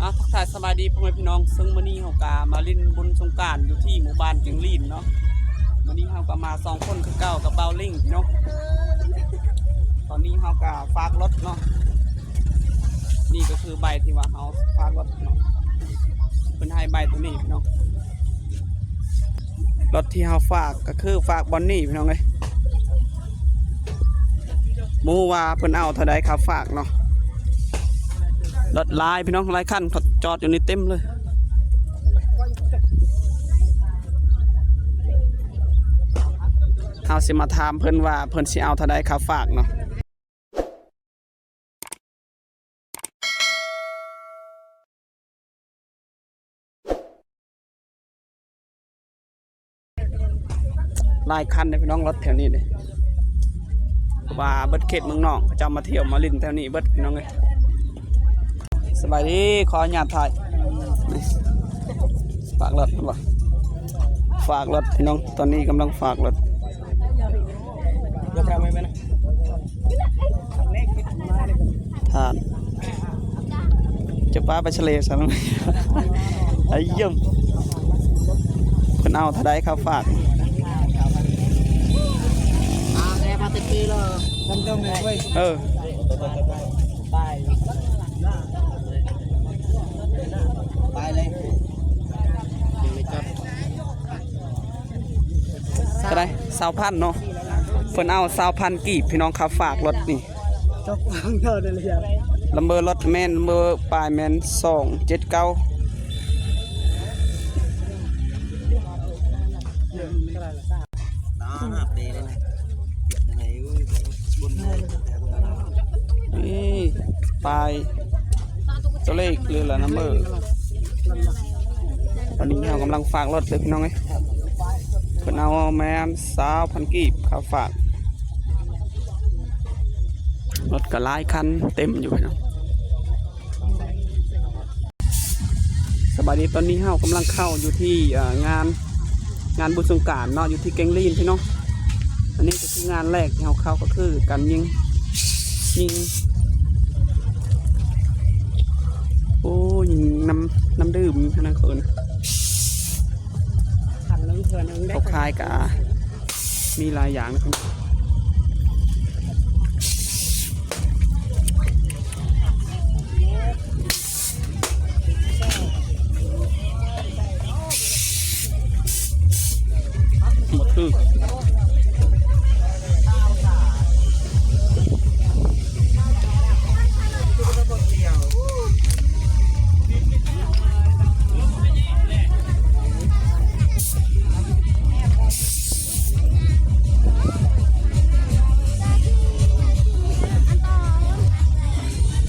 ອ່າ ທັກທາຍສະບາຍດີພໍ່ແມ່ພີ່ນ້ອງ, ເຊິ່ງມື້ນີ້ເຮົາກະມາຫຼິ້ນບຸນສົງການຢູ່ທີ່ໝູ່ບ້ານແກ້ງລີນເນາະ. ມື້ນີ້ເຮົາກະມາສອງຄົນຄືເກົ່າກັບບ່າວລິງເນາະ. ຕອນນີ້ເຮົາກະຝາກລົດເນາະ, ນີ້ກະຄືໃບທີ່ວ່າເຮົາຝາກລົດເນາະ, ເພິ່ນໃຫ້ໃບໂຕນີ້ເນາະ. ລົດທີ່ເຮົາຝາກກະຄືຝາກບ່ອນນີ້ພີ່ນ້ອງເອີຍ. ບໍ່ຮູ້ວ່າເພິ່ນເອົາເທົ່າໃດຄ່າຝາກເນາະ. ລົດຫຼາຍພີ່ນ້ອງ, ຫຼາຍຄັນ ເຂົາຈອດຢູ່ນີ້ເຕັມເລີຍ. ເຮົາຊິມາຖາມເພິ່ນວ່າເພິ່ນຊິເອົາເທົ່າໃດຄ່າຝາກເນາະ. ຫຼາຍຄັນເດ້ພີ່ນ້ອງ, ລົດແຖວນີ້ເດ້, ເພາະວ່າເບິດເຂດເມືອງນອກ ເຂົາເຈົ້າມາທ່ຽວມາຫຼິ້ນແຖວນີ້ເບິດພີ່ນ້ອງເອີຍ. ສະບາຍດີ, ຂໍອະນຸຍາດຖ່າຍ. ຝາກລົດເນາະ, ຝາກລົດພີ່ນ້ອງ, ຕອນນີ້ກຳລັງຝາກລົດ. ທ່ານ ຈະພາໄປທະເລຊັ້ນ. ໄອ້ຢົມ ເພິ່ນເອົາເທົ່າໃດຄ່າຝາກ? ເອີ ເທົ່າໃດ? ຊາວພັນເນາະ, ເພິ່ນເອົາຊາວພັນກີບພີ່ນ້ອງ, ຄ່າຝາກລົດນີ້. ລຳເບີລົດແມ່ນ ລຳເບີປ້າຍແມ່ນສອງເຈັດເກົ້າ. ນີ້ປ້າຍຕົວເລກຫຼືລະນຳເບີ. ຕອນນີ້ເຮົາກຳລັງຝາກລົດເດີພີ່ນ້ອງເອີຍ, ເພິ່ນເອົາແມ່ນຊາວພັນກີບຄ່າຝາກ. ລົດກະຫຼາຍຄັນເຕັມຢູ່ພີ່ນ້ອງ. ສະບາຍດີ, ຕອນນີ້ເຮົາກຳລັງເຂົ້າຢູ່ທີ່ ເອີ ງານ ງານບຸນສົງການເນາະ ຢູ່ທີ່ແກ້ງລີນພີ່ນ້ອງ. ອັນນີ້ກະຄືງານແລກທີ່ເຮົາເຂົ້າ ກະຄືການຍິງ ຍິງ ໂອ້ ຍິງນ້ຳ ນ້ຳດື່ມຫັ້ນນະເຂົາເອີ້ນ. ເຂົາຂາຍກະ ມີຫຼາຍຢ່າງນະ. ບໍ່ຖືກ.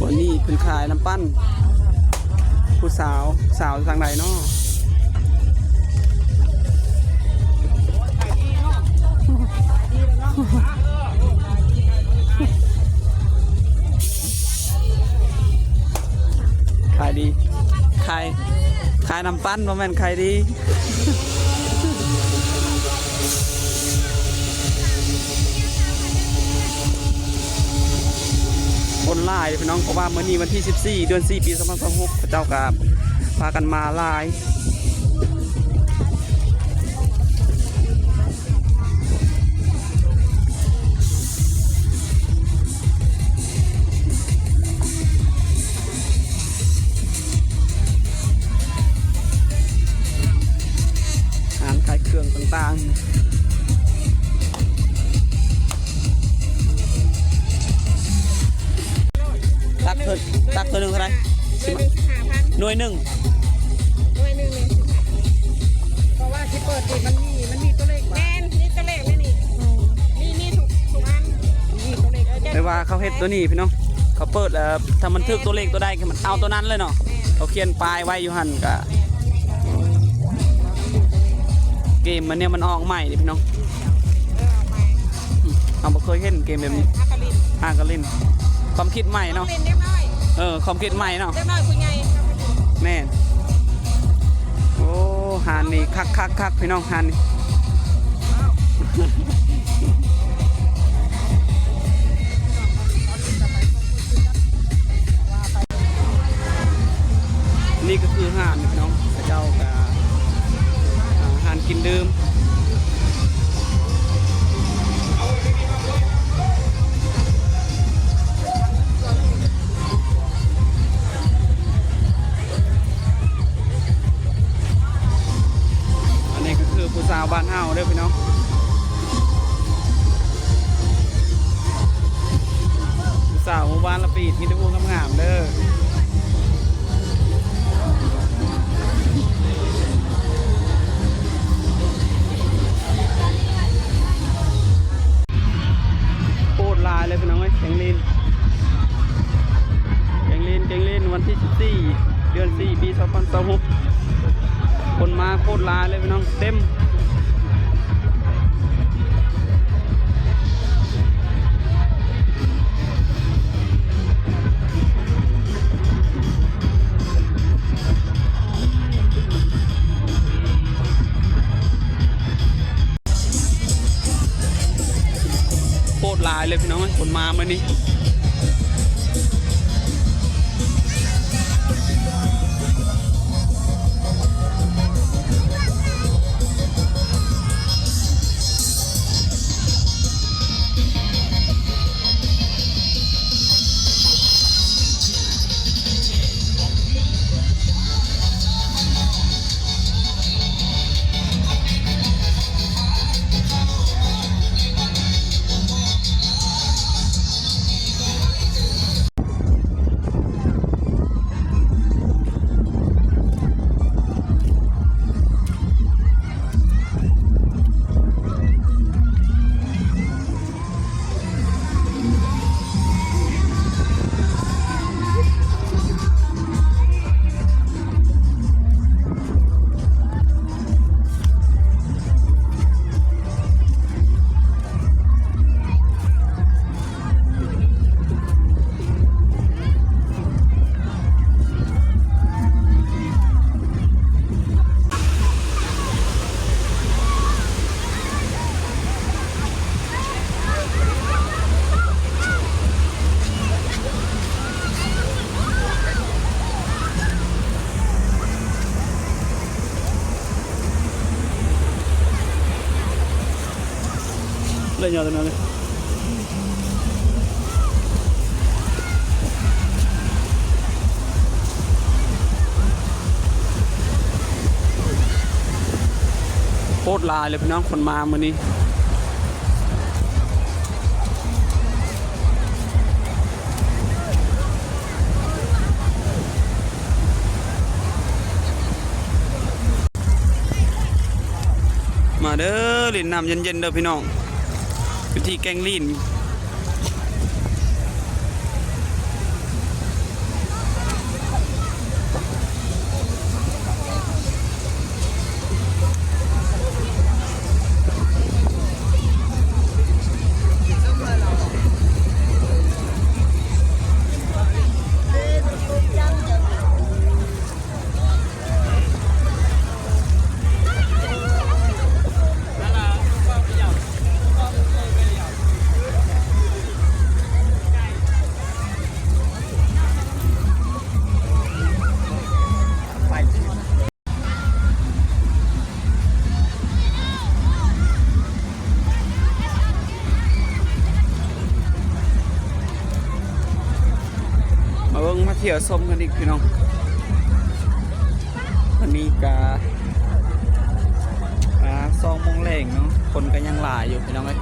ອັນນີ້ເພິ່ນຂາຍນ້ຳປັ່ນ. ຜູ້ສາວ ສາວຢູ່ທາງໃດເນາະ? ຂາຍດີ ຂາຍ ຂາຍນ້ຳປັ່ນ ບໍ່ແມ່ນຂາຍດີ. ຄົນຫຼາຍເດ້ພີ່ນ້ອງ, ເພາະວ່າມື້ນີ້ວັນທີສິບສີ່ ເດືອນສີ່ ປີສອງພັນຊາວຫົກ ເຂົາເຈົ້າກະພາກັນມາຫຼາຍ. ຮ້ານຂາຍເຄື່ອງຕ່າງໆ. ຕັກເທື່ອ ຕັກເທື່ອໜຶ່ງເທົ່າໃດ? ໜ່ວຍໜຶ່ງສິບຫ້າພັນ ໜ່ວຍໜຶ່ງ ໜ່ວຍໜຶ່ງນີ້ສິບຫ້າພັນ. ເພາະວ່າຊິເປີດນີ້ ມັນມີ ມັນມີຕົວເລກ ແມ່ນ ມີຕົວເລກໃນນີ້ ມີ ມີທຸກ ທຸກອັນ ມີຕົວເລກ. ແຕ່ວ່າເຂົາເຮັດຕົວນີ້ພີ່ນ້ອງ ເຂົາເປີດ ເອີ ຖ້າມັນຖືກຕົວເລກຕົວໃດ ມັນເອົາຕົວນັ້ນເລີຍເນາະ. ແມ່ນ ເຂົາຂຽນປ້າຍໄວ້ຢູ່ຫັ້ນກະ ເກມມັນແນວມັນອອກໃໝ່ເດ້ພີ່ນ້ອງ. ເອີ ເຮົາບໍ່ເຄີຍເຫັນເກມແບບນີ້. ຫາກະຫຼິ້ນ ຫາກະຫຼິ້ນ ຄວາມຄິດໃໝ່ເນາະ. ຄວາມຄິດໃໝ່ເນາະ. ແມ່ນ. ໂອ້ ຮ້ານນີ້ຄັກໆໆ ພີ່ນ້ອງ ຮ້ານນີ້. ເ ນີ້ກໍຄືຮ້ານພີ່ນ້ອງ ເຂົາເຈົ້າກໍ ອ່າ ຮ້ານກິນດື່ມ. ອັນນີ້ກໍຄືຜູ້ສາວບ້ານເຮົາເດີພີ່ນ້ອງ ຜູ້ສາວໝູ່ບ້ານລະປີດ ມີແຕ່ຜູ້ງາມໆເດີ. ໂຄດຫຼາຍເລີຍພີ່ນ້ອງເອີຍ ແກງລີ້ນ ແກງລີ້ນ ແກງລີ້ນ ວັນທີສິບສີ່ ເດືອນສີ່ ປີສອງພັນຊາວຫົກ ຄົນມາໂຄດຫຼາຍເລີຍພີ່ນ້ອງ ເຕັມ. ໂຄດຫຼາຍເລີຍພີ່ນ້ອງເອີຍ ຄົນມາມື້ນີ້. ເລີຍຍອດຕົງນັ້ນເລີຍ. ໂຄດຫຼາຍເລີຍພີ່ນ້ອງ ຄົນມາມື້ນີ້. ມາເດີ ຫຼິ້ນນ້ຳເຢັນໆເດີພີ່ນ້ອງ ຢູ່ທີ່ແກ່ງລີ້ນ. ມາເບິ່ງມາທ່ຽວຊົມກັນອີກພີ່ນ້ອງ. ອັນນີ້ກະ ອ່າ ສອງໂມງແລງເນາະ ຄົນກະຍັງຫຼາຍຢູ່ພີ່ນ້ອງເອີຍ.